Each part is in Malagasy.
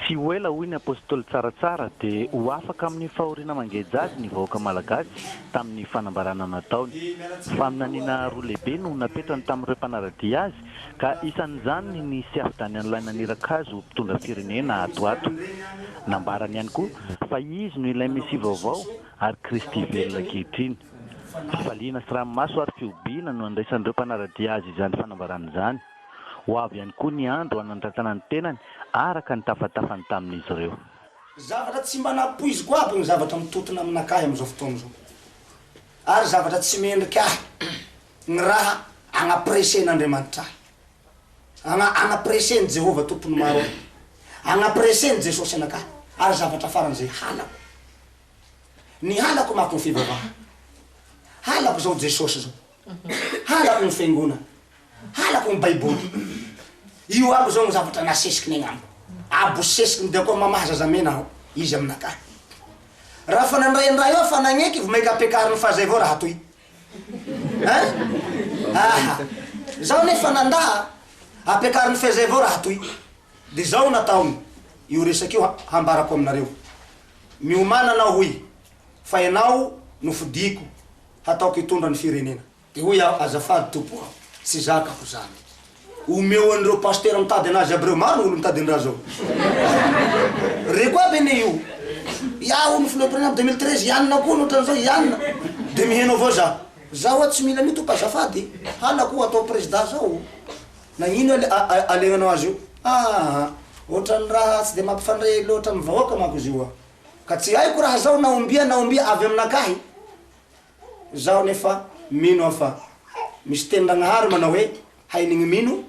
Tsy ho ela, hoy ny Apostoly Tsaratsara, dia ho afaka amin'ny fahoriana mangeja azy ny vahoaka malagasy tamin'ny fanambarana nataony. Faminaniana roa lehibe no napetrany tamin'ireo mpanara-dia azy ka isan'izany ny nisafidianan'ilay naniraka azy ho mpitondra firenena ato ato. Nambarany ihany koa fa izy no ilay Mesia vaovao ary Kristy velona ankehitriny. Fifaliana sy ranomaso ary fihobiana no nandraisan'ireo mpanara-dia azy izany fanambarana izany. Ho avy ihany koa ny andro hanandratana ny tenany araka ny tafatafany tamin'izy ireo. Zavatra tsy mba nampoiziko aby ny zavatra mitotona aminakahy amin'izao fotoana izao. Ary zavatra tsy mendrika ahy ny raha agnapresen'Andriamanitra ahy. Agna, agnapresen'i Jehovah Tompon'ny maro ahy. Agnapresen'i Jesosy anakahy. Ary zavatra faran'izay halako. Ny halako manko ny fivavahana. Halako izao Jesosy izao. Halako ny fiangonana. Halako ny baiboly. Io aby zao ny zavatra nasesiky ny agnamiko. Abosesiky ny dia koa mamaha zazamena aho izy aminakahy. Raha fa nandray ny raha io aho fa nagneky vao maika ampiakariny fahazay avao raha toy. Hein? Aha. Zaho nefa nandà ampiakariny fehizay avao raha toy. De zao nataony io resaka io hambarako aminareo. Miomàna anao hoy fa ianao no fidiko hataoko hitondra ny firenena. Dia hoy aho, Azafady Tompo a, tsy zakako izany. Omeo an'ireo pasitera mitady anazy aby ireo, maro ny olo mitady an'i Razao. Reko aby anie io. Iaho hono filoham-pirenena am 2013, i anona koa hono ohatran'izao, i anona. Dia miheno avao za. Za hoa tsy mila an'io Tompo azafady, halako ho atao prezida zao. Nagnino alegnanao azy io? Aa, ohatran'ny raha tsy dia mampifandray loatra amin'ny vahoaka manko izy io a. Ka tsy haiko raha zao na ombia na ombia avy aminakahy. Zaho nefa mino aho fa misy tenin-dragnahary manao hoe hain'igny mino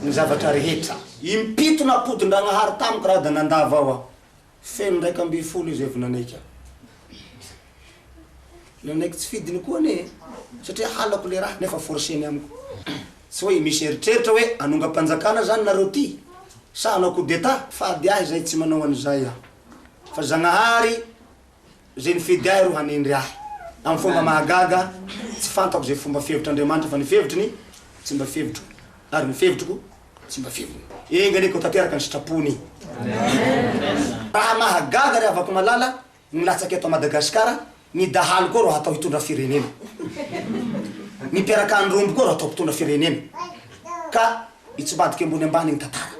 ny zavatra rehetra. Impito napodin-dragnahary tamiko raha da nandava ao aho. Feno 11 izy avy nanaiky aho. Nanaiky tsy fidiny koa anie e! Satria halako le raha nefa forcer-ny amiko. Tsy hoe misy eritreritra hoe hanongam-panjakana zany nareo ty sa hanao coup d'etat? Fady ahy zay tsy manao an'izay aho. Fa Zagnahary Izay nifidy ahy ro hanendry ahy. Amin'ny fomba mahagaga, tsy fantako izay fomba fihevitr'Andriamanitra fa ny fihevitriny tsy mba fihevitro ary ny fihevitroko tsy mba fiheviny. Enga anie ka ho tanteraka ny sitrapony. Raha mahagaga ry havako malala ny latsaka eto Madagasikara, ny dahalo koa ro hatao hitondra firenena. Ny mpiarak'andromby koa ro hatao mpitondra firenena. Ka hitsimbadika ambony ambany ny tantara.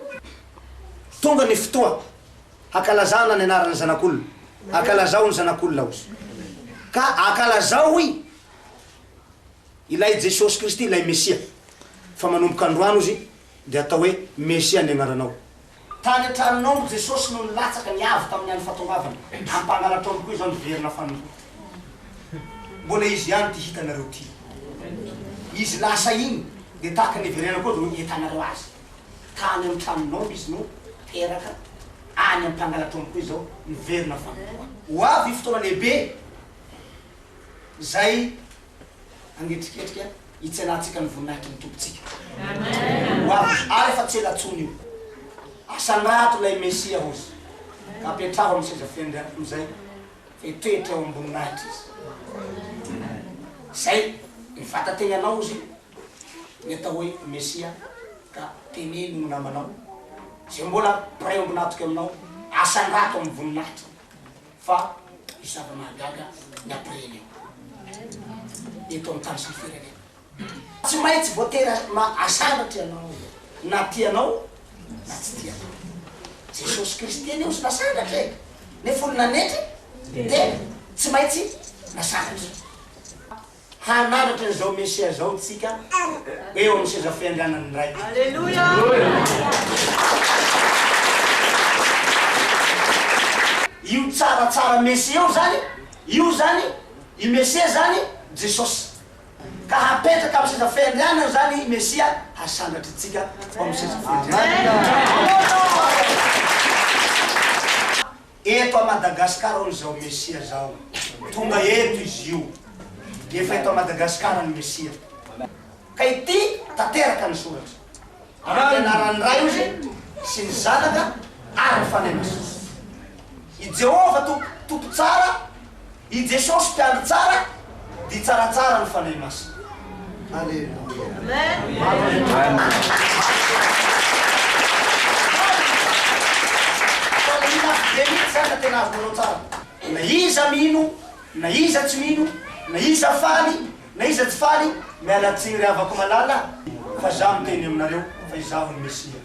Tonga ny fotoa. Hankalazana ny anaran'ny Zanak'olona. Ankalazao ny Zanak'olona hozy. Ka ankalazao hoy ilay Jesosy Kristy, ilay Mesia. Fa manomboka androany hozy dia atao hoe Mesia ny anaranao. Tany an-tranon'omby Jesosy no nilatsaka ny avo tamin'ny andro fahatongavany. Ampangalatra omby koa izao niverina fanompoana. Mbola izy ihany ity hitanareo ity. Izy lasa iny dia tahaka ny hiverenany koa no hitanareo azy. Tany amin'ny tranon'omby izy no teraka, any am-pangalatr'omby koa izao miverina fanompoana. Ho avy fotoana lehibe izay hangetriketrika hitsenantsika ny voninahitry ny Tompontsika. Ho avy izy, ary efa tsy ela intsony io. Asandrato ilay Mesia hozy, ka apetraho amin'ny seza fiandrianako amin'izay, fa hitoetra eo am-boninahitra izy. Izay ny vata-tegnanao hozy. ny atao hoe Mesia ka teneno ny namanao izay mbola mpiray ombon'antoka aminao asandrato amin'ny voninahitra fa hisy zava-mahagaga ny après io eto amin'ny tany sy ny firenena. Tsy maintsy voatery asandratra ianao na tianao na tsy tianao. Jesosy Kristy anie ozy nasandratra e! Nefa olona nanetry tena tsy maintsy nasandratra. Hanandratra an'izao Mesia izao tsika eo amin'ny seza fiandrianan'ny Ray. Io tsaratsara Mesia io zany, io zany, i Mesia zany Jesosy. Ka hapetraka amin'ny seza fiandrianany zany i Mesia, hasandratra antsika ho amin'ny seza fiandrianany. Eto a Madagascar hono zao Mesia zao. Tonga eto izy io. Efa eto a Madagascar ny Mesia. Ka ity tanteraka ny soratra. Amin'ny anaran'ny Ray ozy sy ny Zanaka ary ny Fanahy Masina. I Jehovah Tompo Tompo tsara, i Jesosy Mpiandry tsara, dia tsaratsara ny Fanahy Masina. Aleloia. tena azonareo tsara. Na iza mino, na iza tsy mino, na iza faly, na iza tsy faly, miala tsiny ry havako malala fa za miteny aminareo fa izaho no Mesia.